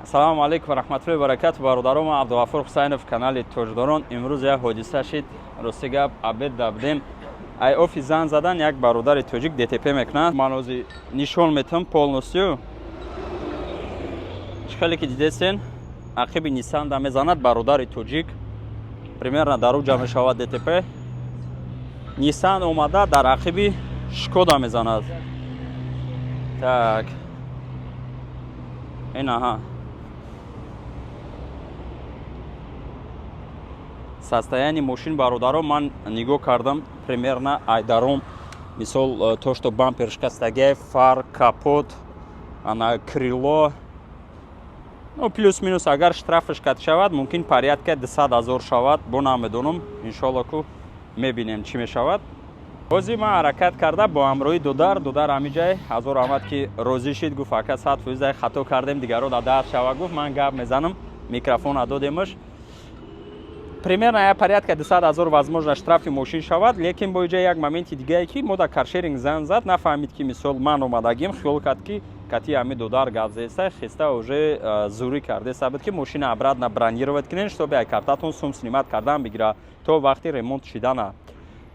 Ассалому алайкум ва раҳматуллоҳи ва баракату, бародарон. Ман Абдуғафур Ҳусайнов, канали Тоҷдорон. Имрӯз як ҳодиса шид. Рости гап, обед да будем. Ай офис зан задан, як бародари тоҷик ДТП мекунад. Ман ҳозир нишон метам полностью. Чӣ хеле ки дидесен, ақиби Нисанда мезанад бародари тоҷик. Примерно дар уҷа мешавад ДТП. Нисан омада, дар ақиби Шкода мезанад. Так, ин аҳа состояние мошин, бародаро, ман нигоҳ кардам, примерно айдаром, мисол, то что бампер шикастагиай, фар, капот, ана крыло, ну, плюс-минус, агар штрафаш кат шавад, мумкин порядка 200 000 шавад. Бо намедонам, иншолло, ку мебинем, чӣ мешавад. Ҳозир ман ҳаракат карда бо ҳамроҳи додар. Додар ҳамиҷай, ҳазор раҳмат, ки розӣ шид. Гуфт: «Ака, 100% хато кардем, дигаро да даст шава». Гуфт: «Ман гап мезанам». Микрофона додемаш. Примерно як порядка 200 000, возможно, штрафи мошин шавад. Лекин бо иҷа як моменти дигае, ки мо дар каршеринг зан зад, нафаҳмид, ки мисол ман омадагим. Хиёл кард, ки кати ҳами додар гап зеста, хеста уже зурӣ кардеста буд, ки мошина обратно бронировать кунен, чтобы ай картатон сум снимать кардан бигира то вақти ремонт шидана.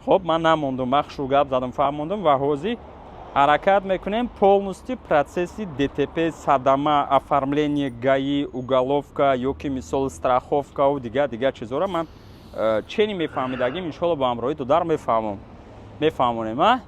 Хоб, ман намондум, ман хушу гап задам, фаҳмондум ва ҳозир ҳаракат мекунем полностью процесси ДТП, садама, оформление ГАИ, уголовка ё ки мисол страховкау дигар дигар чизҳоро ман чени мефаҳмидагим, иншолло, бо ҳамроҳи додар мефаҳмам, мефаҳмонем, а?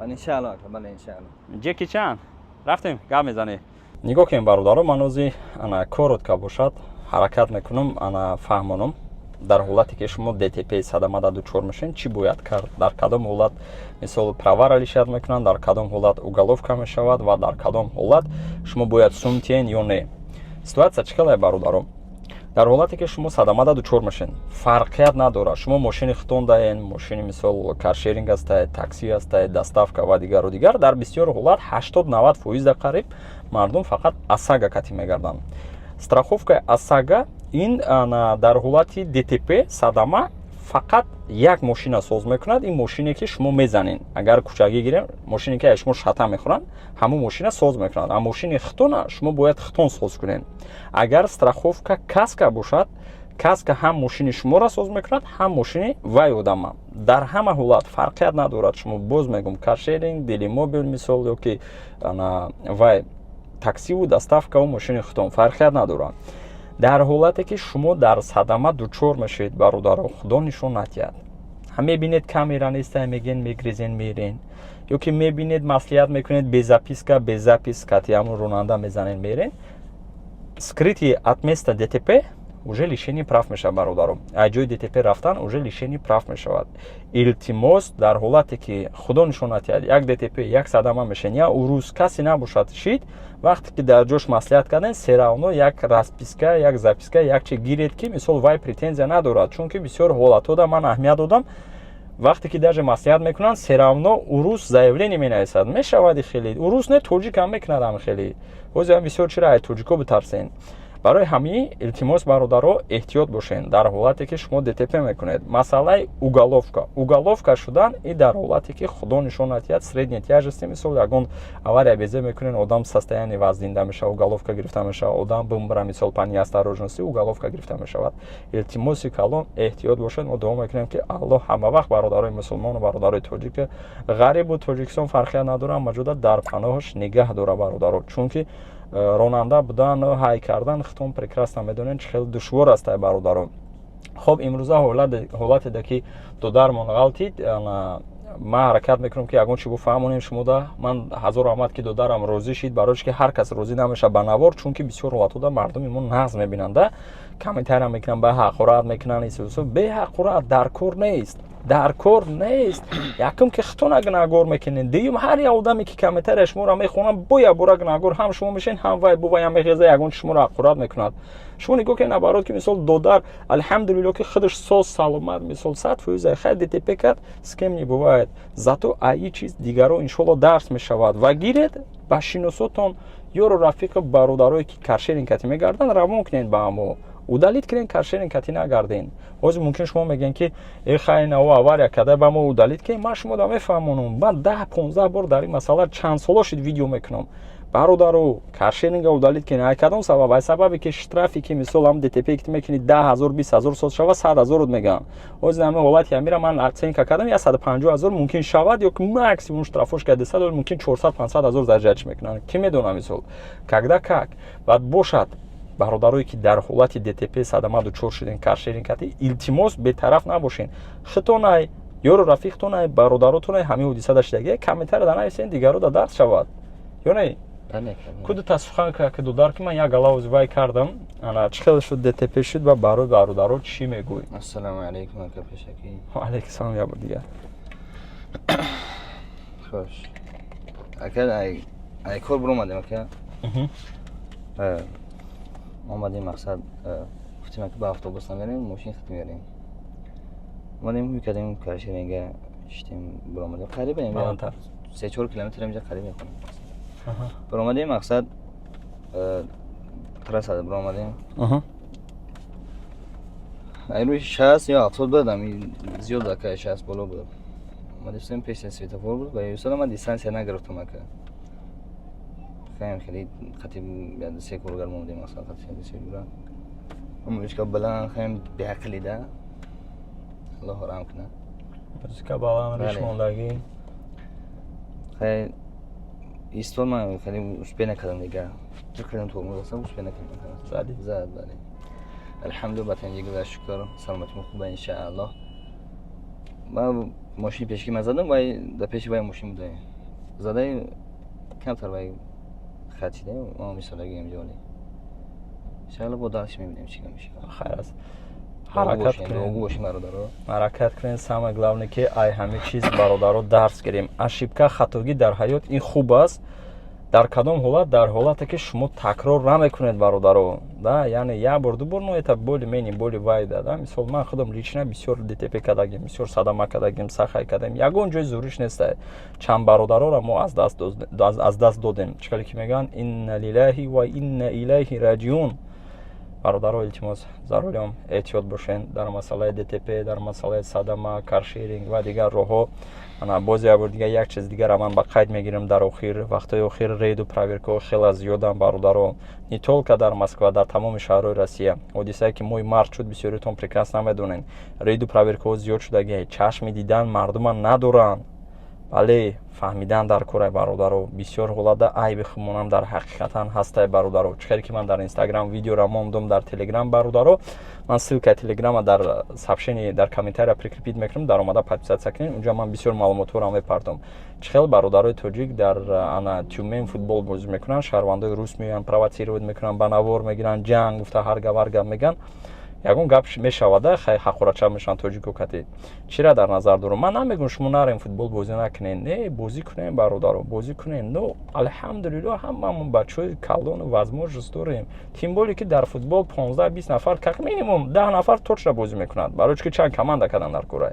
Иншаалло, бале, иншаалло. Ҷеки чанд рафтем, гап мезанем. Нигоҳ кунем, бародаро, ман ози ана коротко бошад ҳаракат мекунам, ана фаҳмонам: дар ҳолате ки шумо ДТП, садамада дучор мешавед, чӣ бояд кард, дар кадом ҳолат, мисол, правара лишать мекунанд, дар кадом ҳолат уголовка мешавад ва дар кадом ҳолат шумо бояд сум тиҳен ё не. Ситуация чӣ хеле, бародаро? Дар ҳолате ки шумо садамада дучор мешавед, фарқият надорад, шумо мошини худтон даен, мошини, мисол, каршеринг ҳастае, такси ҳастае, доставка ва дигару дигар. Дар бисёр ҳолат, 80-90 фоизда қариб мардум фақат ОСАГО катӣ мегарданд. Страховкаи ОСАГО ин дар ҳолати ДТП, садама фақат як мошина соз мекунад, ин мошине ки шумо мезанед. Агар кӯчагӣ гирем, мошине ки шумо шата мехӯранд, ҳамон мошина соз мекунад, а мошини худтона шумо бояд худтон соз кунед. Агар страховка КАСКО бошад, КАСКО ҳам мошини шуморо соз мекунад, ҳам мошини вай одама. Дар ҳама ҳолат фарқият надорад, шумо, боз мегӯм, каршеринг, Делимобил, мисол, ё ки вай таксиву доставкаву мошини худтон, фарқият надорад. Дар ҳолате ки шумо дар садама дучор мешавед, бародаро, худо нишон надиҳад, ҳам мебинед, камера неста, мегӯен, мегрезен, мерен, ё ки мебинед, маслиҳат мекунед, без записка, без запись кати ҳамон ронанда мезанен, мерен, скрытие от места ДТП уже лишение прав мешавад, бародаро. Аз ҷои ДТП рафтан уже лишение прав мешавад. Илтимос, дар ҳолате ки, худо нишон надиҳад, як ДТП, як садама мешавед, я урус касе набошад, шид, вақте ки дар ҷош маслиҳат кардем, всё равно як расписка, як записка, як чи гиред, ки мисол вай претензия надорад. Чунки бисёр ҳолатҳода ман аҳамият додам, вақте ки даже маслиҳат мекунанд, всё равно урус заявление менависад. Мешавади хеле урус не, тоҷик ҳам мекунад ҳам хеле. Ҳозир ҳам бисёр чира ай тоҷико битарсен. Барои ҳамин, илтимос, бародаро, эҳтиёт бошед дар ҳолате ки шумо ДТП мекунед. Масъалаи уголовка. Уголовка шудан и дар ҳолате ки, худо нишон надиҳад, средней тяжести, мисол, ягон авария безе мекунед, одам состояние вазнинда мешавад, уголовка гирифта мешавад, одам бимбра, мисол, по неосторожности уголовка гирифта мешавад. Илтимоси калон, эҳтиёт бошед. Мо дуо мекунем, ки Аллоҳ ҳама вақт бародарои мусулмону бародарои тоҷика, ғарибу Тоҷикистон фарқият надорад, ҳама дар паноҳаш нигаҳ дора, бародаро. Чунки ронанда будан, ҳай кардан, худтон прекрасно медонед, чӣ хеле душвор аст, ай бародаро. Хоб, имрӯза ҳолате ки додармон ғалтид, ман ҳаракат мекунам, ки ягон чи буфаҳмонем шумода. Ман ҳазор раҳмат, ки додарам розӣ шид, барои ки ҳар кас розӣ намешавад ба навор, чунки бисёр ҳолатҳода мардуми мо нағз мебинанда, комментария мекунанд, ба ҳақорат мекунанд. Беҳақорат дар кор нест, дар кор нест. Якум, ки худтона гунаҳгор мекунед, дуюм, ҳар як одаме ки комментария шуморо мехонад, бо якбора гунаҳгор ҳам шумо мешавед, ҳам вай. Бо вайам мехеза, ягон чи шуморо ҳақорат мекунад. Шумо нигоҳ кунед, наоборот, ки мисол додар, алҳамдулилло, ки худаш соз, саломат, мисол, 100% хай ДТП кард, с кем не бывает. Зато аи чиз дигаро, иншолло, дарс мешавад. Ва гиред, ба шиносотон, ёру рафиқу бародарое ки каршеринг кати мегарданд, равон кунед ба ҳамо, удалить кунед, каршеринг кати нагарден. Ҳозир мумкин шумо мегӯед, ки э, хай, нао авария карда, ба мо удалить кунед. Ман шумо да мефаҳмонам, ман 10-15 бор дар ин масъала чанд соло шид видео мекунам. Бародару, каршеринга удалить кунед. Ай кадом сабаб? Ай сабабе ки штрафе ки, мисол, ҳам ДТП ки мекунӣ, 10 000, 20 000 соз шавад, 100 000-от мегӯянд. Ҳозир ҳамин ҳолати ҳамира ман оценка кардам, 150 000 мумкин шавад ё ки максимум штрафош ка 200, мумкин 400, 500 000 зарҷач мекунанд, ки медонам, мисол, когда как. Баъд бошад, бародарое ки дар ҳолати ДТП, садама дучор шуден каршеринг кардӣ, илтимос, бетараф набошен. Хитонай, ёру рафиқтонай, бародаротонай, ҳамин ҳодиса даштаги, комментария да нависен, дигаро да дарс шавад ё не? Кудата сухан ки додар, ки ман як галавози вай кардам. Ана, чӣ хел шуд, ДТП шуд ва барои бародаро чӣ мегӯӣ? Ассалому алайкум, ака, пешакӣ. Алайкум салом, як бор дигар. Хош, ака, ай кор биромадем, ака. Омадем, мақсад, гуфтем, ака, ба автобус намерем, мошин хит меорем. Омадем, ҳуй кардем, каршеринга шитем, биромадем, қариб 3-4 километр инҷа қариб мехонем. Биромадем, мақсад, трассада биромадем, ай рӯи 60 ё 70 будам, зиёд, ака, 60 боло буд. Омадистем, пеши светофор буд ва истода, ман дистанция нагирифтам, ака. Хаем, хеле қати се коргар мондем, мақсад, қати се юра музыка баланд, хаем, беақлида, Аллоҳ раҳм кунад. Музыка баланд, риш мондагӣ. Хай, истод, ман хеле успеть накардам, дига ҷиқ кардам, тормоз астам, успеть накардам. Зади? Зад, бале. Алҳамдулилла, ба танҷи гузашт, шукр, саломатим хуба, иншааллоҳ. Ман мошини пешки ман задам, вай дар пеши вай мошин буда, задаи камтар вай хат шида, ма мисолаги имҷоли. Иншаалло, бо дальше мебинем, чӣ мешавад. Хайр аст, ҳаракат кунем, бошем, бародаро. Ҳаракат кунем. Самое главное, ки ай ҳамин чиз, бародаро, дарс гирем. Ошибка, хатогӣ дар ҳаёт ин хуб аст. Дар кадом ҳолат? Дар ҳолате ки шумо такрор намекунед, бародаро, да, яъне як бор, ду бор, но это более-менее более вайда, да. Мисол, ман худам лично бисёр ДТП кардагим, бисёр садама кардагим, сахай кардагим, ягон ҷои зуриш неста. Чанд бародароро мо аз даст додем. Чӣ хеле ки мегӯянд, инна лиллаҳи ва инна илайҳи раҷиун. Бародаро, илтимос, за рулём эҳтиёт бошен дар масъалаи ДТП, дар масъалаи садама, каршеринг ва дигар роҳҳо. Ана, боз як бор дигар як чиз дигара ман ба қайд мегирам. Дар охир, вақтҳои охир рейду проверкаҳо хеле зиёданд, бародаро, не только дар Москва, дар тамоми шаҳрҳои Россия. Ҳодисае ки моҳи март шуд, бисёритон прекрасно медонед, рейду проверкаҳо зиёд шудагӣ, чашми дидан мардума надоранд. Бале, фаҳмидан дар корай, бародаро. Бисёр ҳолатда айби хумонам дар ҳақиқатан ҳастай, бародаро. Чӣ хеле ки ман дар Инстаграм видеора мондум, дар Телеграм, бародаро, ман ссылкаи Телеграма дар сообщение, дар комментария прикрепить мекунам, дар омада подписаться кунед. Унҷа ман бисёр маълумотҳоро мепартом. Чӣ хел бародарои тоҷик дар, ана, Тюмен футбол бозӣ мекунанд, шаҳрвандои рус меоянд, провоцировать мекунанд, ба навор мегиранд, ҷанг гуфта, ҳар гап, ҳар гап мегӯянд. Ягон гап мешавада, хай, ҳақорача мешаванд тоҷико кати. Чира дар назар дорам? Ман намегӯм, шумо нарем, футбол бозӣ накунед. Не, бозӣ кунем, бародаро, бозӣ кунем. Но алҳамдулилло, ҳамамон бачаҳои калону возможность дорем, тем более ки дар футбол 15-20 нафар, как минимум 10 нафар точно бозӣ мекунад. Барои чӣ ки чанд команда кардан дар кора,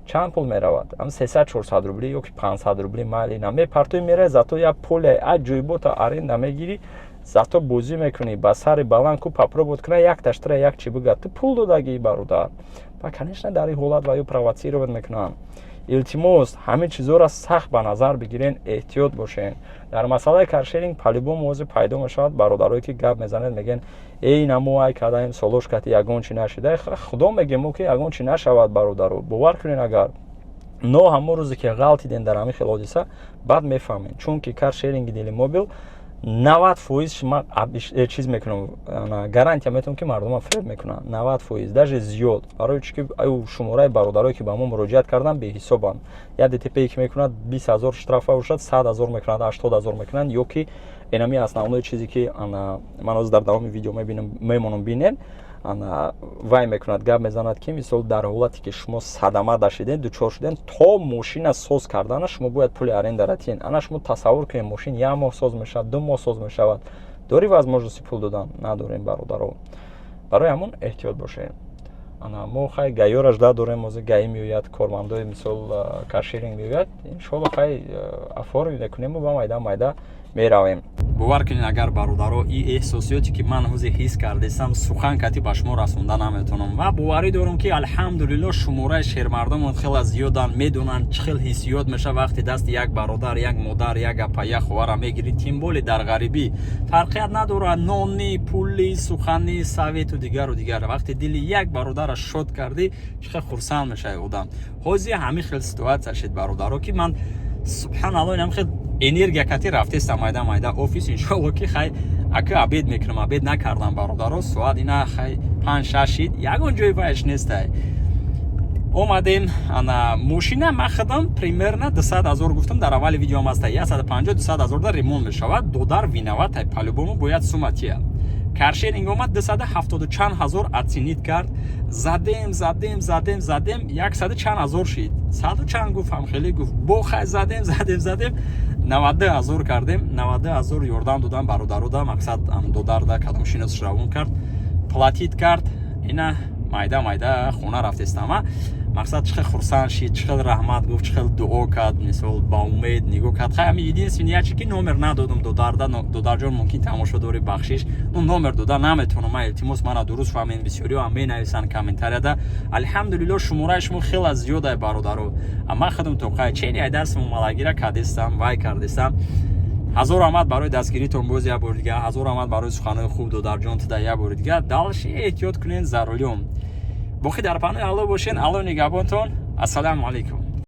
чанд пул меравад? Ам 300, 400 рубли ё ки 500 рубли, майли, на мепартои, меравӣ, зато як поле аҷоибота аренда мегирӣ, зато бозӣ мекунӣ ба сари баланд. Ку попробовать куна, як таштара, як чи бига, ту пул додагӣ, бародар. Ва, конечно, дар ин ҳолат ва ё провоцировать мекунанд. Илтимос, ҳамин чизҳоро сахт ба назар бигирен, эҳтиёт бошен. Дар масъалаи каршеринг по-любому ози пайдо мешавад бародарое ки гап мезанед, мегӯянд: «Эй, намо ай кадаем, солош кати, ягон чи нашида». Худо мегем, ки ягон чи нашавад, бародаро, бовар кунед, агар но ҳамон рӯзе ки ғалтиден дар ҳамин хел ҳодиса, баъд мефаҳмед, чунки каршеринги Делимобил 90% ман чиз мекунам, гарантия метавонам, ки мардума фиреб мекунанд, 90%, даже зиёд. Барои чӣ ки шумораи бародарое ки ба мо муроҷиат карданд, беҳисобанд. Як ДТПе ки мекунад, 20 000 штрафа бошад, 100 000 мекунанд, 80 000 мекунанд. Ё ки инами основное чизе ки ман ҳозир дар давоми видео мебинам, мемонам, бинед, вай мекунад, гап мезанад, ки мисол, дар ҳолате ки шумо садама дашиден, дучор шуден, то мошина соз кардана шумо бояд пули арендара тиҳен. Ана, шумо тасаввур кунед, мошин як моҳ соз мешавад, 2 моҳ соз мешавад. Дорӣ возможности пул додан? Надорем, бародаро. Барои ҳамон эҳтиёт бошед. Ана, мо хай ГАИ-ора жда дорем, ҳозир ГАИ меояд, кормандои, мисол, каршеринг меояд, иншоалло. Хай, оформить мекунему, ба майда майда. Меравем. Бовар кунед, агар, бародаро, и эҳсосиёте, ки ман ҳозир ҳис кардесам, сухан кати ба шумо расонда наметавонам. Ва боварӣ дорам, ки, алҳамдулилло, шумораи шермардамон хеле зиёданд, медонанд, чӣ хел ҳиссиёт мешавад, вақте дасти як бародар, як модар, як апа, як хоҳара мегирӣ, тем более дар ғарибӣ. Фарқият надорад: нони, пули, сухани, совету дигару дигар. Вақте дили як бародара шод кардӣ, чӣ хел хурсанд мешавад одам. Ҳозир ҳамин хел ситуация шид, бародаро, ки ман, субҳаналло, инам хел энергия кати рафтестам майда майда офис. Иншоалло, ки хай ака обед мекунам. Обед накардам, бародаро. Соат ина хай 5-6 шид, ягон ҷои вайш нестай. Омадем. Ана мошина ман худам примерно 200 000 гуфтам, дар аввали видеоам аста, 150 200 000 дар ремонт мешавад. Додар виноват, ай по-любому бояд сума тия. Каршеринг омад, 270 чанд ҳазор оценить кард. Задем, задем, задем, задем, яксаду чанд ҳазор шид, саду чанд гуфт, ҳам хеле гуфт. Бо хай задем, задем, задем, 92 000 кардем. 92 000 ёрдам додам бародарода. Мақсад, додарда кадом шиносш равон кард, платить кард. Ина майда майда хона рафтестама. Мақсад, чӣ хел хурсанд шид, чӣ хел раҳмат гуфт, чӣ хел дуо кард, мисол, ба умед нигоҳ кард. Хай, ами единственный ячи ки номер надодам додарда. Додарҷон, мумкин тамошо дорӣ, бахшиш, ну номер дода наметавонам ман, илтимос, мана дуруст фаҳмед. Бисёриҳо ҳам менависанд комментарияда. Алҳамдулилло, шумораи шумо хеле зиёда, бародаро. Ман худам тоқай чени ай дастам малагира кардестам, вай кардестам. Ҳазор раҳмат барои дастгиритон боз як бори дига, ҳазор раҳмат барои суханои хуб, додарҷон, туда як бори дига. Дальше эҳтиёт кунед за рулём. Боқӣ дар панои Алло бошен. Алло нигаҳбонтон. Ассалому алайкум.